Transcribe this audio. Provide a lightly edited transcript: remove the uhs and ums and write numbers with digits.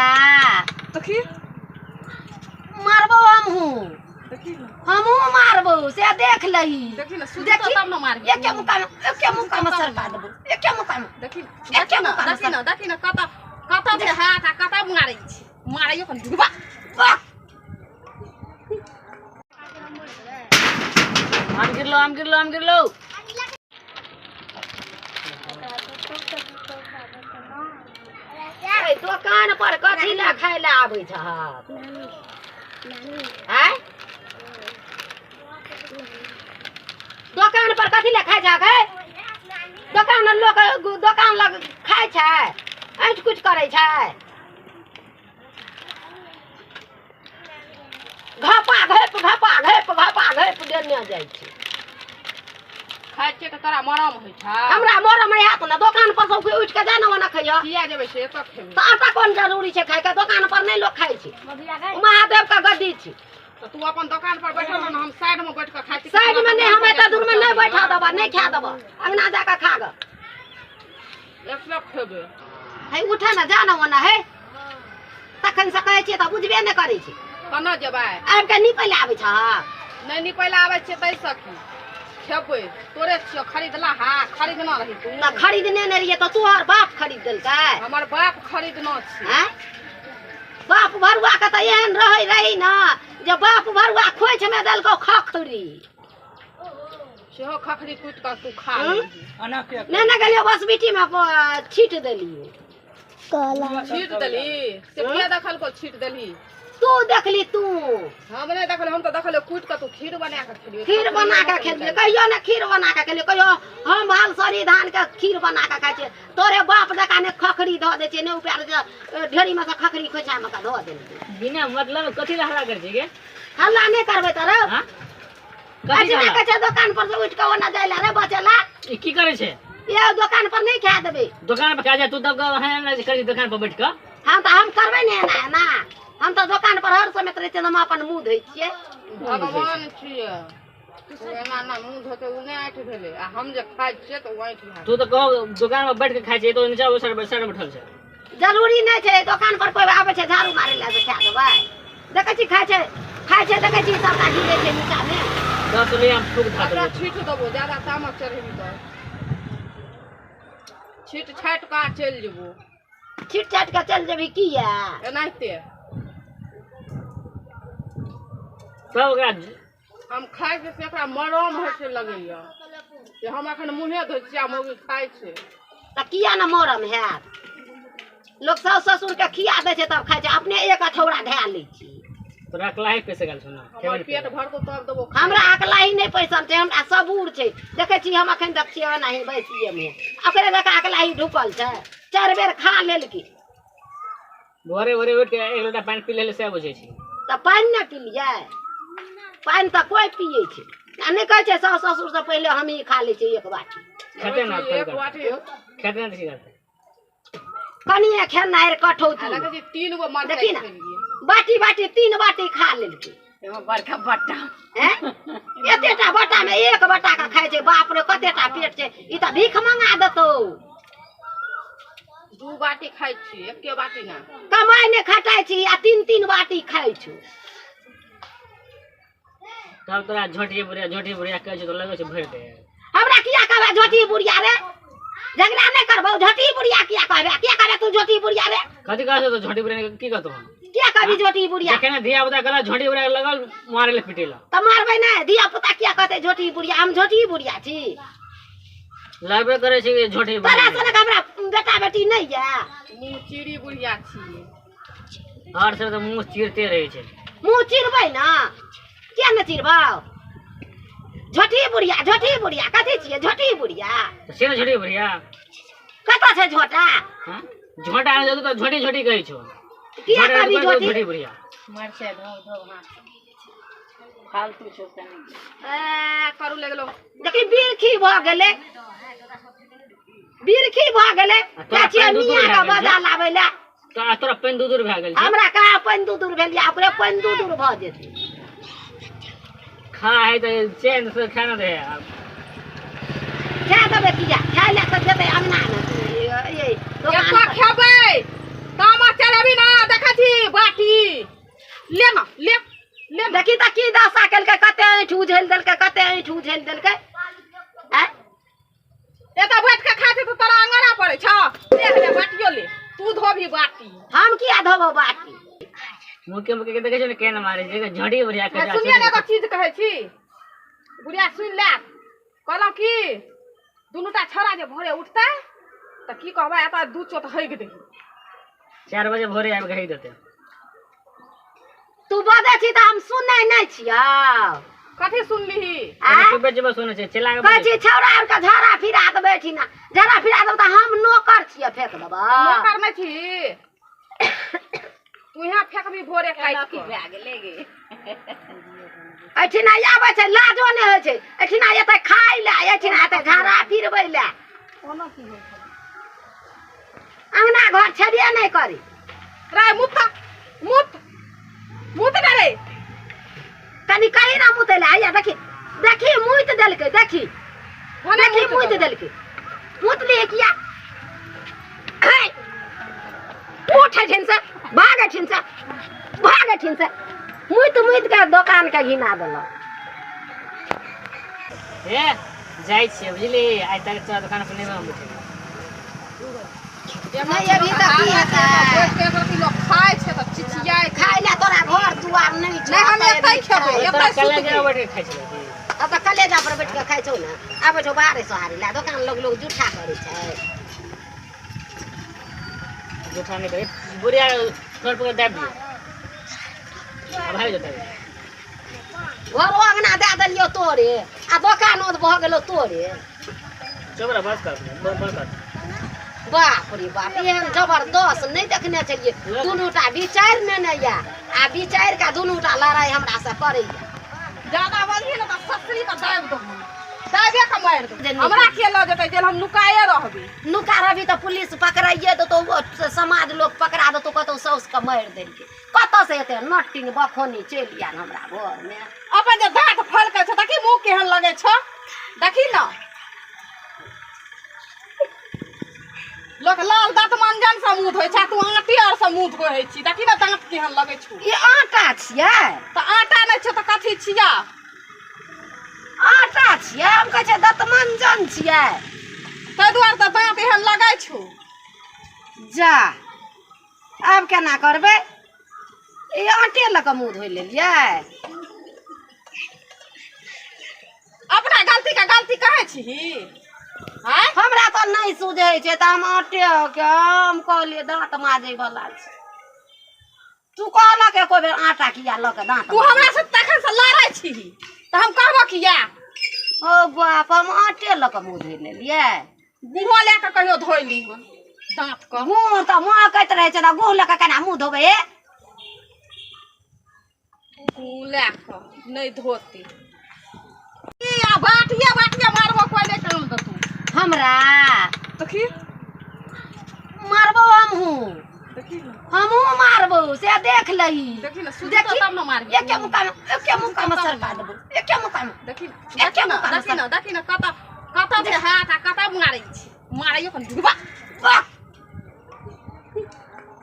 हमरा। देखी। मारबो हमहूँ। देखी ने। हमहूँ मारबो से देख लही। देखी ने, सुधतो देखी। तब ने मारबी। एके मुक्का में सरका देबो, एके मुक्का में। देखी। एके देखी ने। मुक्का में। देखी ने, देखी ने, कतऽ कतऽ छै हाथ आ कतऽ मारै छै। मारैयो कनि ढुकबा। वाह। आम गिरलो, आम गिरलो, आम गिरलो। ए, दोकान पर कथी लए खाय लए आबै छहक? आँय, दोकान पर कथी लए खाय छहक? हे, दोकान लोक दोकान लग खाय छै? ऐंठ कुछ करै छै? घपा घप घपा घप घपा घप देने जाइ छै। खाइ छियै तऽ तोरा मरम होइ छै? हमरा मरम नहि हैत ने? दोकान पर सब उठि कऽ जा ने, ओना खइयऽ। किया जेबै से? एतऽ खेबै। तऽ एतऽ कोन जरूरी छै खायके? दोकान पर नहि लोक खाइ छै? महादेव के गद्दी छै। तऽ तू अपन दोकान पर बैठल रह ने, हम साइड मे बैठ कऽ खाइ छी। साइड में नहि, हम एते दूर में नहि बैठा देबऽ, नहि खा देबऽ। अंगना जाके खा गऽ। एक खेबै। हे, उठे ने, जा ने ओना। हे, तखन से कहै छियै तऽ बुझबे नहि करै छै। केना जेबै? आबि कऽ निपै लए आबै छह? नहि निपै लए आबै छियै ताहि सखी खेबै। तोरे छियौ खरीदला। हा, खरीदना रही तू। तऽ खरीदने नहि रहियै तऽ तोहर बाप खरीद देलकै? हमर बाप खरीदना छी। आँय, बाप भरुआ के तऽ एहन रहै रही ने जे बाप भरुआ खोइछ मे देलकौ खखरी। सेहो खखरी कुटि कऽ तू खा हम्म? लेबही। नहि ने गेलियै, बस बीटी मे छीट देलियै। छीट देली से किया देखलको छीट देली? तू देखली तू। हम नहि देखल। हम तऽ देखलियै कुटि कऽ तू खीर बना कऽ खेलियै। खीर बना कऽ खेलियै? कहियो ने खीर बना कऽ खेलियै। कहियो हम भालसरी धान के खीर बना कऽ खाइ छियै। तोरे बाप जकाँ ने खखरी धऽ दै छियै, ने उपाय ढेरी मे से खखरी खोइछा मे कऽ धऽ देलियै। बिना मतलब कथी लए हल्ला करै छी गे? हल्ला नहि करबै तऽ रे। हाँ, कथी अजना हल्ला? कहै छै दोकान पर से उठि कऽ ओना जाइ लए रे बचेला। ई की करै छै? ये दोकान पर नहि खा देबै। दोकान पर खा जा तू तब कऽ नहि करै छी दोकान पर बैठ कऽ। हम तऽ हम करबै ने एना एना। हम तऽ दोकान पर हर समय रहै छियै, हम अपन मुँह धोइ छियै। भगवान छियै ओ, एना एना मुँह धोते ओ नहि ऐंठ भेलै आ हम जे खाइ छियै तऽ ओ ऐंठ भए। तू तऽ कहो दोकान पर बैठ के खाइ छै, तो नीचा साइड साइड बैठल छै। जरूरी नहि छै। दोकान पर कोइ आबै छै झाड़ू मारै लए से खा देबै? देखै छी खाइ छै, खाइ छै, देखै छी सबटा गिरै छै नीचामे। 10 रुपया हम थूक धऽ ओकरा देबौ। छीट देबो, ज्यादा तामस चढ़ेबी तऽ छीट छाटि कऽ आ चलि जेबो। छीट छाटि कऽ चलि जेबही किया? एनाहिते। सब ओकरा हम खाइ छियै से एकरा मरम होइ छै लगैया जे हम एखन मुँहे धोइ छियै आ मौगी खाइ छै। तऽ किया ने मरम हैत? लोक सासु ससुरके खिया दै छै तब खाइ छै, अपने एक हथौड़ा धए लै छै। तोरा अकलाही पैसे गेल छौ ने? हमर पेट भरतौ तब देबो खाय। हमरा अकलाही नहि पैसल छै, हमरा सबूर छै। देखै छी, हम एखन तक छियै एनाही बैसिएमे। ओकरे जकाँ अकलाही ढुकल छै? चारि बेर खा लेलकी। भोरे भोरे उठि के एक लोटा पानि पी लेले से बुझै छी। तऽ पानि नहि पिलियै? पानि तऽ कोइ पियै छै आ नहि कहै छै सासु ससुरसँ पहिले हमही खा लै छियै एक बाटी। खेते ने। एक बाटी। खेते ने छी। कनिए खेनाइ आ कठौती। देखै छी तीन गो मरचाइ देखी ने। खेलियै। बाटी बाटी तीन बाटी खा लेलकै। बड़का बट्टा। हैं, एतेटा बट्टामे एक बट्टा के खाइ छै। बाप रे, कतेटा पेट छै! ई तऽ भीख मंगा देतौ। दू बाटी खाइ छी, एके बाटी ना। कमाइ नहि खटाइ छी आ तीन तीन बाटी खाइ छौ। तब तोरा झोटी बुढ़िया, झोटी बुढ़िया कहै छै तऽ लगै छै भरि दे। हमरा किया कहबै झोटी बुढ़िया रे? झगड़ा नहि करबौ। झोटी बुढ़िया किया कहबै? किया कहबै तू झोटी बुढ़िया रे? कथी कहै छौ तऽ झोटी बुढ़िया की कहतौ? किया कहबी झोटी बुढ़िया? जखन धिया पुता कहलक झोटी बुढ़िया, लगल मारे ले, पिटे ला। तऽ मारबै नहि? धिया पुता किया कहतै झोटी बुढ़िया? हम झोटी बुढ़िया छी? लगबे करै छै कि झोटी तोरा बुढ़िया। सनक हमरा बेटा बेटी नहि यऽ। मुँह चिड़ी बुढ़िया छियै। हर से तऽ मुँह चिरते रहै छै। मुँह चिरबै ने, किया ने चिरबौ? झोटी बुढ़िया, झोटी बुढ़िया, कथी छियै झोटी बुढ़िया? तऽ से ने झोटी बुढ़िया। कतऽ छै झोटा? हाँ? झोटा आनै छौ तऽ झोटी झोटी कहै छौ। किया झोटा कहबी कहै छौ झोटी? झोटी बुढ़िया। मरचाइ धो धो हाथ फालतू छौ कनि। ए, करू लगलो। देखी, बिरखी भऽ गेलै, बिरखी भऽ गेलै। आ तोरा जाइ छियै पानि दूर मियाँ भए के गेल छै? बजा लाबै लए। तऽ तोरा पानि दूर दूर भए गेल छै। हमरा कहाँ पानि दूर दूर भेल यऽ? ओकरे पानि दूर दूर भऽ जेतै। खा है तऽ चैन से खा ना दे आब। खा देबै किया? खाय लए तऽ जेतै अंगना ने। ये दोकान एतऽ पर। खेबै, तामस चढ़ेबी ना। देखै। धोबो बाटी। मुके मुके के देखै छै ने केना मारै छै, झड़ी बुढ़िया के। सुनिए ने एगो चीज कहै छी बुढ़िया, सुनि ले। कहलहुँ की दुनूटा छौड़ा जे भोरे उठतै तऽ की कहबै, एतऽ 2 चोट हगि दही। 4 बजे भोरे आबि कऽ हगि देतै। तू बजै छी तऽ हम सुनै नहि छियौ। कथी सुनलिही? सुबह सुबह सुनै छै, चिल्ला के कहै छी छौड़ा आरके झाड़ा फिरा देबै एहिठिना, झाड़ा फिरा देबै तऽ हम नौकर छियै, फेक देबै। नौकर नहि छी तू, यहाँ फेकबी भोरे काटि की भए गेलै गे? एहिठिना आबै छै लाजो नहि होइ छै, एहिठिना एतै खाय लए, एहिठिना एतै झाड़ा फिरबै लए। अंगना घर छेबे नहि करी। रे मुत मुत मुत ने रे, कनी कही ना मुतै लए। हैया देखी देखी मुति देलकै, देखी देखी मुति देलकै। मुतली किया? उठ एहिठिन से, भाग एहिठिन से, भाग एहिठिन से। मुति मुति के दोकान के घिना देलक। हे जाइ छियै बुझली, आइ तक तोरा दोकान पर नहि हम बैठेबै। नहि अभी तऽ की हेतै? लोक खाइ छै तऽ चिचियाइ। खाय लए तोरा घर दुआर नहि छौ। नहि, हम एतै खेबै, तोरा एतै कलेजा सुतबै। बैठ के खाइ छलै की? अब तऽ कलेजा पर बैठ के खाइ छौ ने, आबै छौ बाहरे सोहारी लए, दोकान लोग लोग जूठा करै छै। जूठा नहि करै बुढ़िया, ठोर पकड़ दाबि दियौ आ भागि जेतै। घरो अंगना दए देलियौ तोरे, आ दोकानो भऽ गेलौ तोरे। चुप रह, बस कर, बस कर। बाप रे बाप, एहन जबरदस्त नहि देखने छलियै। दुनूटा विचारि नेने यऽ आ विचारि कऽ दुनूटा लड़ाइ हमरा से करैया। ज्यादा बजबही ने तऽ ससुरी के दाबि दहु, दाबिए के मारि दहु। हमरा के लऽ जेतै जेल, हम नुकाए रहबै। नुका रहबी तऽ पुलिस पकड़ाइए देतौ, समाज लोक पकड़ा देतौ, कतौ साउस के मारि देलकै। कतऽ से एते नटिन बखोनी चलि आयल हमरा घरमे? अपन जे दाँत फलकै छौ, देखी मुँह केहन लगै छौ, देखी ने। लोक लाल दाँत मंजन से मुँह धोइ छै, तू आँटी आर से मुँह धोइ छी। देखी ने दाँत केहन लगै छौ। ई आटा छियै? तऽ आटा नहि छौ तऽ कथी छियै? आटा छियै, हम कहै छियै दतमंजन छियै। ताहि दुआरे तऽ दाँत एहन लगै छौ। जा, आब केना करबै? ई आटे लऽ कऽ मुँह धोइ लेलियै। अपना गलती के गलती कहै छीही? आँय, हमरा तऽ नहि सुझै छै तऽ हम आटे के हम कहलियै दाँत माजै वाला छै। तू कहलक एको बेर आटा किया लऽ कऽ दाँत तू हमरा से तखन से लड़ै छीही तऽ हम कहबो किया? ओ बाप, हम आटे लऽ कऽ मुँह धोइ लेलियै। गुहो लए कऽ कहियो धोइ लीहन दाँत के। मुँह तऽ महकैत रहै छै तऽ गुह लऽ कऽ केना मुँह धोबै? हे गुह लए कऽ नहि धोती। ई आ बाटिये बाटिये मारबो, कोइ नहि काम देतौ। हमरा देखी मारबो हमहूँ, देखी ने, हमहूँ मारबो से देख लही। देखी ने, सुझतौ तब ने मारबी। एके मुक्का में, एके मुक्का में सरका देबो, एके मुक्का में। देखी ने, एके देखी ने, मुक्का में। देखी ने, देखी ने, कतऽ कतऽ छै हाथ आ कतऽ मारै छी। मारैयो कनि ढुबा। वाह!